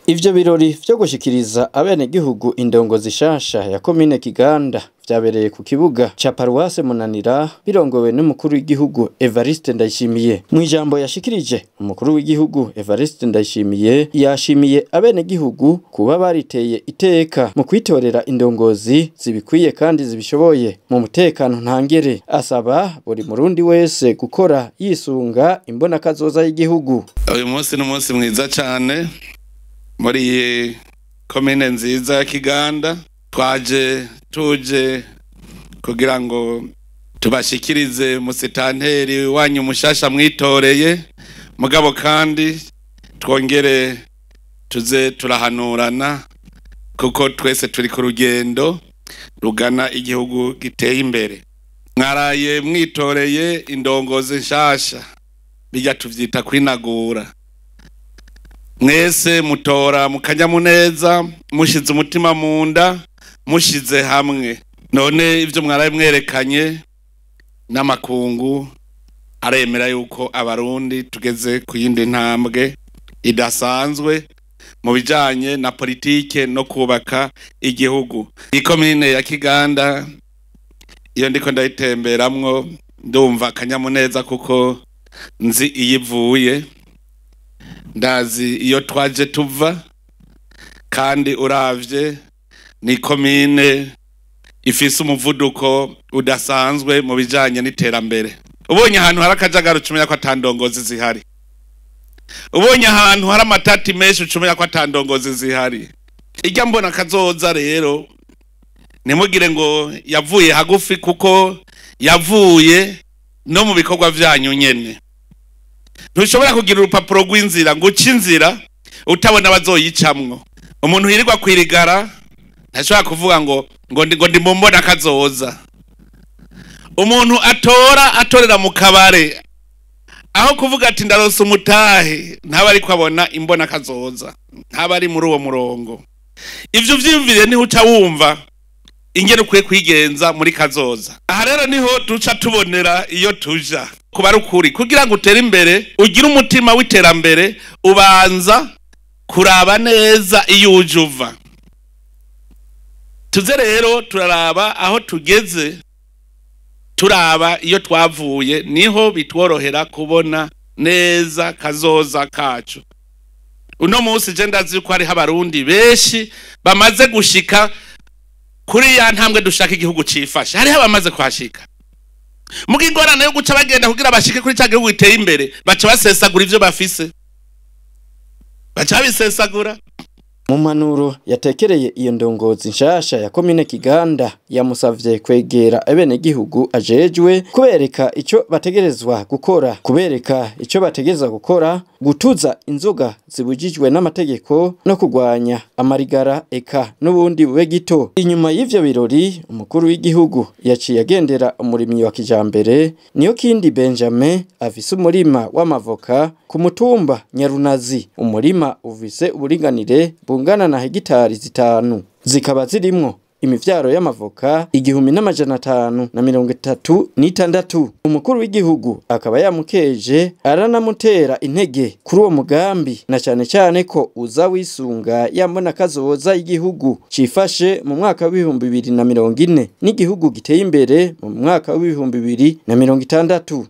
Ivyo birori vyo gushikiriza abenegihugu indongozi nshasha ya komine Kiganda vyabereye ku kibuga ca paruwase Munanira, birongowe n'umukuru w'igihugu Evariste Ndayishimiye. Mw'ijambo yashikirije, umukuru w'igihugu Evariste Ndayishimiye yashimiye abenegihugu kuba bariteye iteka mu kwitorera indongozi zibikwiye kandi zibishoboye mu mutekano ntangere, asaba buri murundi wese gukora yisunga imbonakazoza y'igihugu. Uyu munsi ni umunsi mwiza cane muri iyi komine nziza ya Kiganda. Twaje tuje kugira ngo tubashikirize musitanteri wanyu mushasha mwitoreye, mugabo kandi twongere tuze turahanurana, kuko twese turi ku rugendo rugana igihugu giteye imbere. Mwaraye mwitoreye indongozi nshasha, bijya tuvyita kwinagura. Mwese mutora mukanyamuneza, mushize umutima mu nda, mushize hamwe. None ivyo mwaraye mwerekanye n'amakungu aremera yuko abarundi tugeze ku yindi ntambwe idasanzwe mu bijanye na politike no kubaka igihugu. Ikomine ya Kiganda iyo ndiko ndayitemberamwo ndumva akanyamuneza, kuko nzi iyivuye, ndazi iyo twaje tuva, kandi uravye ni komine ifise umuvuduko udasanzwe mu bijanye n'iterambere. Ubonye ahantu hari akajagari ucumenya ko atandongozi zihari, ubonye ahantu hari amatati menshi ucumenya ko atandongozi zihari. Irya mbona kazoza rero ntimugire ngo yavuye hagufi, kuko yavuye no mu bikorwa vyanyu nyene. Ntushobora kugira urupapuro rw'inzira ngo uce inzira utabona abazoyicamwo. Umuntu yirirwa kwirigara ntashobora kuvuga ngo ngo ndi mu mbona kazoza. Umuntu atora atorera mu kabare, aho kuvuga ati ndaronse umutahe, ntaba ariko abona imbona kazoza, ntaba ari muri uwo murongo. Ivyo vyiyumvire niho uca wumva ingene ukwiye kwigenza muri kazoza. Aha rero niho duca tubonera iyo tuja kuba ari ukuri. Kugira ngo utere imbere, ugire umutima w'iterambere, ubanza kuraba neza iyo uje uva. Tuze rero turaraba aho tugeze, turaba iyo twavuye, niho bitworohera kubona neza kazoza kacu. Uno munsi je ndazi ko hariho abarundi benshi bamaze gushika kuri ya ntambwe dushaka igihugu cifashe. Hariho abamaze kuhashika, muga ingorane yo guca bagenda kugira bashike kuri ca gihugu giteye imbere, baca basesagura ivyo bafise, baca babisesagura. Mu mpanuro yatekereye iyo ndongozi nshasha ya komine Kiganda, yamusavye kwegera abenegihugu ajejwe, kubereka ico bategerezwa gukora, kubereka ico bategerezwa gukora, gutuza inzoga zibujijwe n'amategeko no kugwanya amarigara eka n'ubundi bube gito. Inyuma y'ivyo birori, umukuru w'igihugu yaciye agendera umurimyi wa kijambere Niyokindi Benjamin, afise umurima w'amavoka ku mutumba Nyarunazi. Umurima ufise uburinganire bungana na hegitari 5, zikaba zirimwo imivyaro y'amavoka 1536. Umukuru w'igihugu akaba yamukeje aranamutera intege kuri uwo mugambi, na cane cane ko uza wisunga yambona kazoza y'igihugu cifashe mu mwaka w'2040 n'igihugu giteye imbere mu mwaka w'2060.